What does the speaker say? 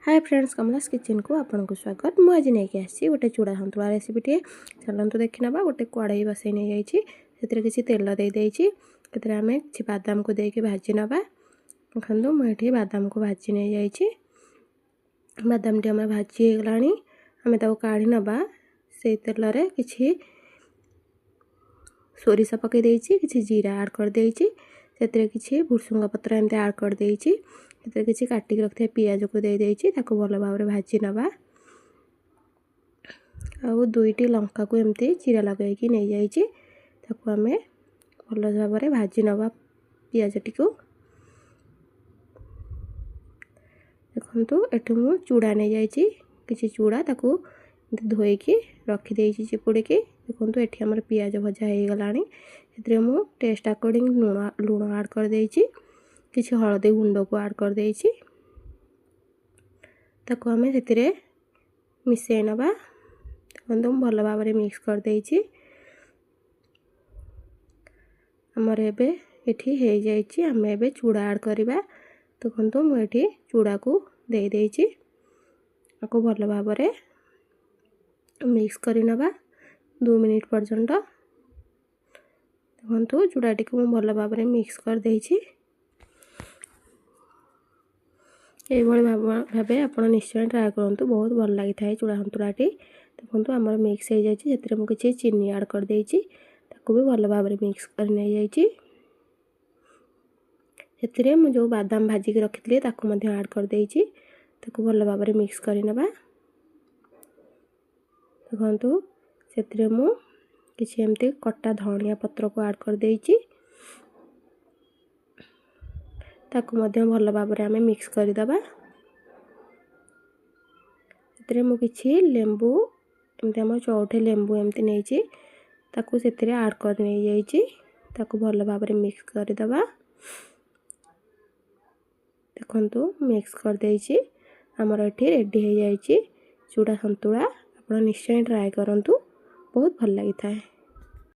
ହାଏ friends, କମଲାସ୍ କିଚେନ୍କୁ ଆପଣଙ୍କୁ ସ୍ୱାଗତ। ମୁଁ ଆଜି ନେଇକି ଆସିଛି ଗୋଟେ ଚୂଡ଼ା ସନ୍ତୁଳା ରେସିପିଟିଏ। ଚାଲନ୍ତୁ ଦେଖିନେବା। ଗୋଟେ କଡ଼େଇ ବସେଇ ନେଇଯାଇଛି, ସେଥିରେ କିଛି ତେଲ ଦେଇଦେଇଛି। ସେଥିରେ ଆମେ କିଛି ବାଦାମକୁ ଦେଇକି ଭାଜି ନେବା। ଦେଖନ୍ତୁ, ମୁଁ ଏଠି ବାଦାମକୁ ଭାଜି ନେଇଯାଇଛି। ବାଦାମଟି ଆମର ଭାଜି ହେଇଗଲାଣି, ଆମେ ତାକୁ କାଢ଼ି ନେବା। ସେଇ ତେଲରେ କିଛି ସୋରିଷ ପକାଇ ଦେଇଛି, କିଛି ଜିରା ଆଡ଼୍ କରିଦେଇଛି, ସେଥିରେ କିଛି ଭୃସୁଙ୍ଗ ପତ୍ର ଏମିତି ଆଡ଼୍ କରିଦେଇଛି। ସେଥିରେ କିଛି କାଟିକି ରଖିଥିବା ପିଆଜକୁ ଦେଇଦେଇଛି, ତାକୁ ଭଲ ଭାବରେ ଭାଜି ନେବା। ଆଉ ଦୁଇଟି ଲଙ୍କାକୁ ଏମିତି ଚିରା ଲଗାଇକି ନେଇଯାଇଛି, ତାକୁ ଆମେ ଭଲ ଭାବରେ ଭାଜି ନେବା ପିଆଜଟିକୁ। ଦେଖନ୍ତୁ, ଏଠି ମୁଁ ଚୂଡ଼ା ନେଇଯାଇଛି, କିଛି ଚୂଡ଼ା ତାକୁ ଏମିତି ଧୋଇକି ରଖିଦେଇଛି ଚିପୁଡ଼ିକି। ଦେଖନ୍ତୁ, ଏଠି ଆମର ପିଆଜ ଭଜା ହେଇଗଲାଣି। ସେଥିରେ ମୁଁ ଟେଷ୍ଟ ଆକର୍ଡ଼ିଂ ଲୁଣ ଆଡ଼୍ କରିଦେଇଛି, କିଛି ହଳଦୀ ଗୁଣ୍ଡକୁ ଆଡ଼୍ କରିଦେଇଛି। ତାକୁ ଆମେ ସେଥିରେ ମିଶାଇ ନେବା। ଦେଖନ୍ତୁ, ମୁଁ ଭଲ ଭାବରେ ମିକ୍ସ କରିଦେଇଛି। ଆମର ଏବେ ଏଠି ହେଇଯାଇଛି। ଆମେ ଏବେ ଚୂଡ଼ା ଆଡ଼୍ କରିବା। ଦେଖନ୍ତୁ, ମୁଁ ଏଠି ଚୂଡ଼ାକୁ ଦେଇଦେଇଛି। ତାକୁ ଭଲ ଭାବରେ ମିକ୍ସ କରିନେବା 2 ମିନିଟ୍ ପର୍ଯ୍ୟନ୍ତ। ଦେଖନ୍ତୁ, ଚୂଡ଼ାଟିକୁ ମୁଁ ଭଲ ଭାବରେ ମିକ୍ସ କରିଦେଇଛି। ଏଇଭଳି ଭାବେ ଆପଣ ନିଶ୍ଚୟ ଟ୍ରାଏ କରନ୍ତୁ, ବହୁତ ଭଲ ଲାଗିଥାଏ ଚୂଡ଼ା ସନ୍ତୁଳାଟି। ଦେଖନ୍ତୁ, ଆମର ମିକ୍ସ ହେଇଯାଇଛି। ସେଥିରେ ମୁଁ କିଛି ଚିନି ଆଡ଼୍ କରିଦେଇଛି, ତାକୁ ବି ଭଲ ଭାବରେ ମିକ୍ସ କରି ନେଇଯାଇଛି। ସେଥିରେ ମୁଁ ଯେଉଁ ବାଦାମ ଭାଜିକି ରଖିଥିଲି, ତାକୁ ମଧ୍ୟ ଆଡ଼୍ କରିଦେଇଛି। ତାକୁ ଭଲ ଭାବରେ ମିକ୍ସ କରିନେବା। ଦେଖନ୍ତୁ, ସେଥିରେ ମୁଁ କିଛି ଏମିତି କଟା ଧନିଆ ପତ୍ରକୁ ଆଡ଼୍ କରିଦେଇଛି। ତାକୁ ମଧ୍ୟ ଭଲ ଭାବରେ ଆମେ ମିକ୍ସ କରିଦେବା। ସେଥିରେ ମୁଁ କିଛି ଲେମ୍ବୁ, ଏମିତି ଆମର ଚଉଠେ ଲେମ୍ବୁ ଏମିତି ନେଇଛି, ତାକୁ ସେଥିରେ ଆଡ଼୍ କରି ନେଇଯାଇଛି। ତାକୁ ଭଲ ଭାବରେ ମିକ୍ସ କରିଦେବା। ଦେଖନ୍ତୁ, ମିକ୍ସ କରିଦେଇଛି। ଆମର ଏଠି ରେଡ଼ି ହେଇଯାଇଛି ଚୂଡ଼ା ସନ୍ତୁଳା। ଆପଣ ନିଶ୍ଚୟ ଟ୍ରାଏ କରନ୍ତୁ, ବହୁତ ଭଲ ଲାଗିଥାଏ।